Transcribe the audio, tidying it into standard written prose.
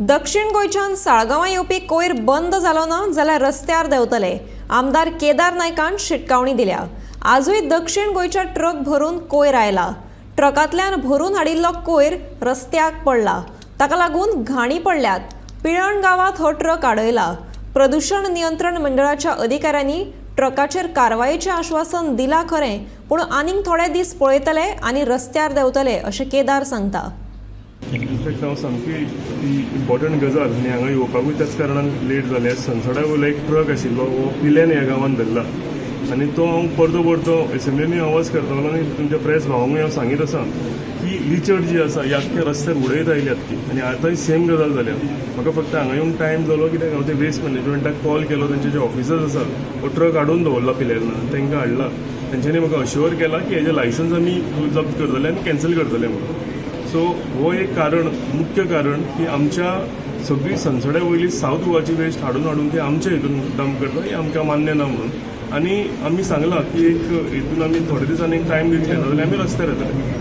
दक्षिण गोंयच्यान साळगांवां येवपी कोयर बंद जालो ना जाल्यार रस्त्यार देंवतले. आमदार केदार नायकान शिटकावणी दिल्या. आजूय दक्षिण गोंयच्या ट्रक भरून कोयर आयला. ट्रकांतल्यान भरून हाडिल्लो कोयर रस्त्याक पडला. ताका लागून घाणी पडल्यात. पिळण गांवांत हो ट्रक आडयला. प्रदूषण नियंत्रण मंडळाच्या अधिकाऱ्यांनी ट्रकाचेर कारवायेचें आश्वासन दिलां खरें, पूण आनीक थोडे दीस पळयतले आनी रस्त्यार देंवतले अशें केदार सांगता. इनफॅक्ट हांव सामकी ती इम्पॉर्टंट गजाल आनी हांगा येवपाकूय त्याच कारणान लेट जालें. सनसडा वयलो एक ट्रक आशिल्लो, हो पिल्यान ह्या गांवांत धरला आनी तो हांव परतो परतो एसेंब्लीनूय आवाज करतालो आनी तुमच्या प्रेस भावांकूय हांव सांगीत आसा की लिचर जी आसा ही आख्ख्या रस्त्यार उडयत आयल्यात ती आनी आतांय सेम गजाल जाल्या. म्हाका फक्त हांगा येवंक टायम जालो कित्याक हांव ते वेस्ट मॅनेजमेंटाक कॉल केलो. तेंचे जे ऑफिसर्स आसा, हो ट्रक हाडून दवरला पिल्यान, तांकां हाडला. तेंच्यांनी म्हाका अश्युअर केला की हेजें लायसन्स आमी जप्त करतले आनी कॅन्सल करतले म्हणून. सो हो एक कारण, मुख्य कारण की आमच्या सगळी सनसड्या वयली सावथ गोवाची वेस्ट हाडून हाडून ती आमच्या हितून डंप करता, हें आमकां मान्य ना म्हणून. आनी आमी सांगलां की एक हितून आमी थोडे दिसांनी एक टायम दितले, नाजाल्यार आमी रस्त्यार येतले.